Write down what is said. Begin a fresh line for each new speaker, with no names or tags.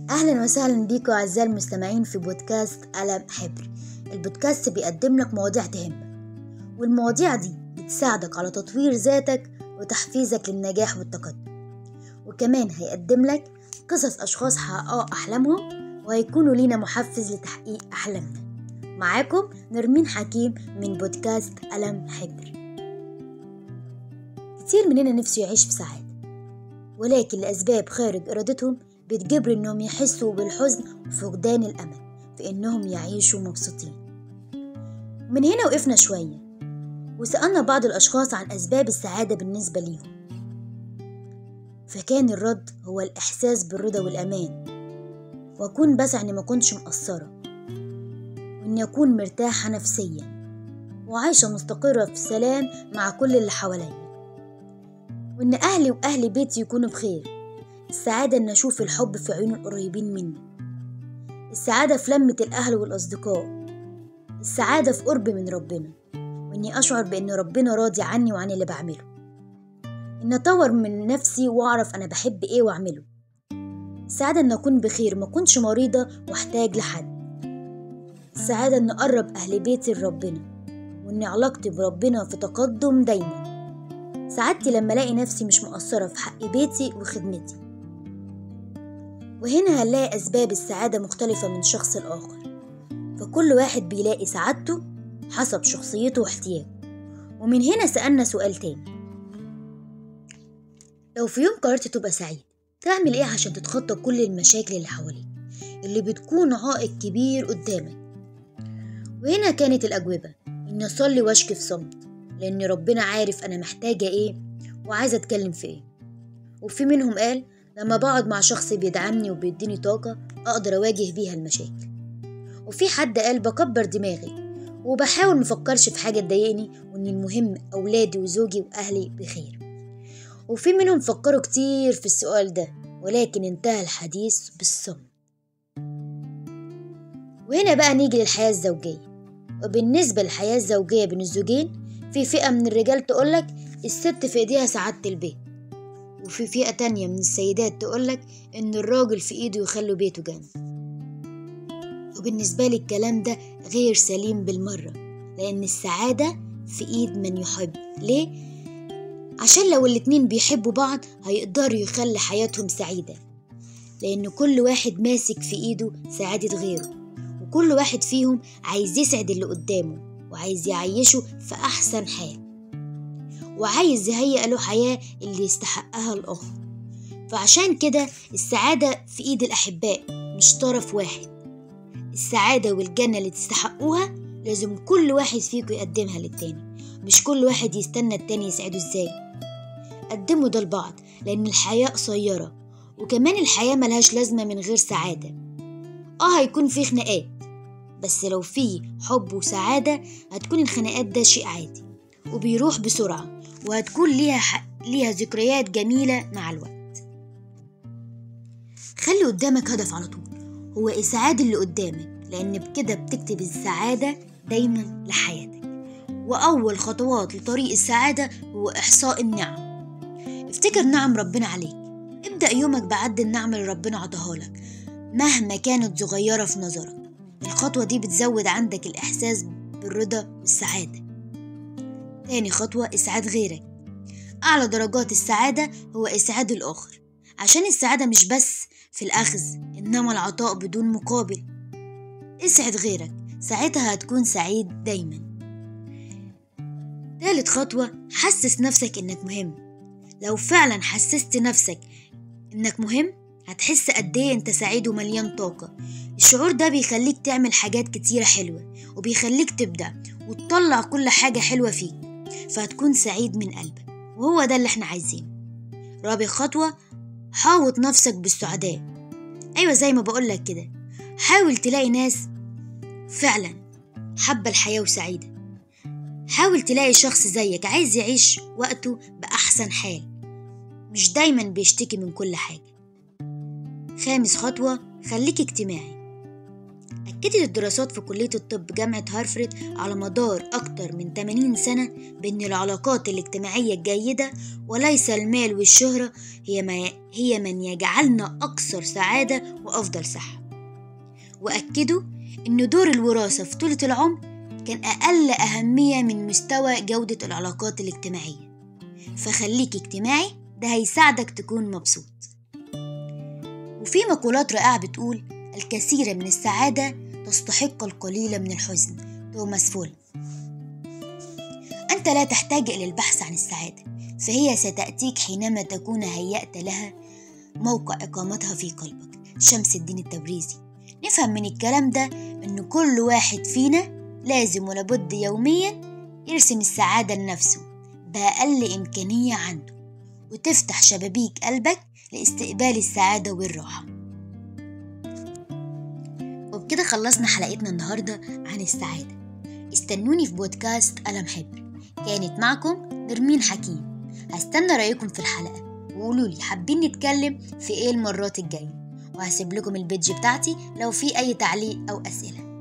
أهلا وسهلا بيكم أعزائي المستمعين في بودكاست قلم حبر. البودكاست بيقدم لك مواضيع تهمك، والمواضيع دي بتساعدك على تطوير ذاتك وتحفيزك للنجاح والتقدم، وكمان هيقدم لك قصص أشخاص حققوا أحلامهم وهيكونوا لينا محفز لتحقيق أحلامنا. معاكم نرمين حكيم من بودكاست قلم حبر. كتير مننا نفسه يعيش في سعادة، ولكن لأسباب خارج إرادتهم بتجبر إنهم يحسوا بالحزن وفقدان الأمل في إنهم يعيشوا مبسوطين. من هنا وقفنا شوية وسألنا بعض الأشخاص عن أسباب السعادة بالنسبة ليهم، فكان الرد هو الإحساس بالرضا والأمان، وأكون بس إني ما كنتش مقصرة، وإني أكون مرتاحة نفسيا وعايشة مستقرة في سلام مع كل اللي حواليا، وإن أهلي وأهل بيتي يكونوا بخير. السعادة إن أشوف الحب في عيون القريبين مني، السعادة في لمة الأهل والأصدقاء، السعادة في قربي من ربنا، وإني أشعر بإن ربنا راضي عني وعن اللي بعمله، إن أطور من نفسي وأعرف أنا بحب إيه وأعمله. السعادة إن أكون بخير، ما أكونش مريضة وأحتاج لحد. السعادة إن أقرب أهل بيتي لربنا، وإن علاقتي بربنا في تقدم دايما. سعادتي لما ألاقي نفسي مش مقصرة في حق بيتي وخدمتي. وهنا هنلاقي أسباب السعادة مختلفة من شخص لآخر، فكل واحد بيلاقي سعادته حسب شخصيته واحتياجه. ومن هنا سألنا سؤال تاني: لو في يوم قررت تبقى سعيد، تعمل ايه عشان تتخطى كل المشاكل اللي حواليك اللي بتكون عائق كبير قدامك؟ وهنا كانت الأجوبة: إني أصلي وأشكي في صمت، لأن ربنا عارف أنا محتاجة ايه وعايزة أتكلم في ايه. وفي منهم قال: لما بقعد مع شخص بيدعمني وبيديني طاقة أقدر أواجه بيها المشاكل. وفي حد قال: بكبر دماغي وبحاول مفكرش في حاجة تضايقني، وإن المهم أولادي وزوجي وأهلي بخير. وفي منهم فكروا كتير في السؤال ده، ولكن انتهى الحديث بالصمت. وهنا بقى نيجي للحياة الزوجية. وبالنسبة للحياة الزوجية بين الزوجين، في فئة من الرجال تقولك الست في ايديها سعادة البيت، وفي فئة تانية من السيدات تقولك إن الراجل في إيده يخلي بيته جنة. وبالنسبة لي الكلام ده غير سليم بالمرة، لأن السعادة في إيد من يحب. ليه؟ عشان لو الاتنين بيحبوا بعض هيقدروا يخلي حياتهم سعيدة، لأن كل واحد ماسك في إيده سعادة غيره، وكل واحد فيهم عايز يسعد اللي قدامه وعايز يعيشه في أحسن حال، وعايز يهيئ له حياة اللي يستحقها الآخر. فعشان كده السعادة في إيد الأحباء، مش طرف واحد. السعادة والجنة اللي تستحقوها لازم كل واحد فيكم يقدمها للتاني، مش كل واحد يستنى التاني يسعده ازاي. قدموا ده لبعض، لأن الحياة قصيرة، وكمان الحياة ملهاش لازمة من غير سعادة. هيكون في خناقات، بس لو في حب وسعادة هتكون الخناقات ده شيء عادي وبيروح بسرعة، وهتكون ليها ذكريات جميلة مع الوقت. خلي قدامك هدف على طول، هو إسعاد اللي قدامك، لأن بكده بتكتب السعادة دايما لحياتك. وأول خطوات لطريق السعادة هو إحصاء النعم. افتكر نعم ربنا عليك، ابدأ يومك بعد النعم اللي ربنا عطاها لك مهما كانت صغيرة في نظرك. الخطوة دي بتزود عندك الإحساس بالرضا والسعادة. تاني خطوة، إسعاد غيرك. أعلى درجات السعادة هو إسعاد الآخر، عشان السعادة مش بس في الأخذ، إنما العطاء بدون مقابل. اسعد غيرك، ساعتها هتكون سعيد دايما. تالت خطوة، حسس نفسك إنك مهم. لو فعلا حسست نفسك إنك مهم هتحس قد إيه أنت سعيد ومليان طاقة. الشعور ده بيخليك تعمل حاجات كتيرة حلوة، وبيخليك تبدع وتطلع كل حاجة حلوة فيك، فهتكون سعيد من قلبك، وهو ده اللي احنا عايزينه. رابع خطوة، حاوط نفسك بالسعداء. أيوة زي ما بقولك كده، حاول تلاقي ناس فعلا حابة الحياة وسعيدة. حاول تلاقي شخص زيك عايز يعيش وقته بأحسن حال، مش دايما بيشتكي من كل حاجة. خامس خطوة، خليك اجتماعي. أكدت الدراسات في كلية الطب جامعة هارفرد على مدار أكتر من 80 سنة بأن العلاقات الاجتماعية الجيدة وليس المال والشهرة هي من يجعلنا أكثر سعادة وأفضل صحة. وأكدوا أن دور الوراثة في طولة العمر كان أقل أهمية من مستوى جودة العلاقات الاجتماعية. فخليك اجتماعي، ده هيساعدك تكون مبسوط. وفي مقولات رائعة بتقول الكثير من السعادة تستحق القليل من الحزن، توماس فول. أنت لا تحتاج إلى البحث عن السعادة، فهي ستأتيك حينما تكون هيأت لها موقع إقامتها في قلبك، شمس الدين التبريزي. نفهم من الكلام ده إن كل واحد فينا لازم ولابد يوميا يرسم السعادة لنفسه بأقل إمكانية عنده، وتفتح شبابيك قلبك لاستقبال السعادة والراحة. وبكده خلصنا حلقتنا النهاردة عن السعادة. استنوني في بودكاست قلم حبر. كانت معكم نرمين حكيم. هستنى رأيكم في الحلقة وقولولي حابين نتكلم في ايه المرات الجاية، وهسيب لكم ال page بتاعتي لو في اي تعليق او اسئلة.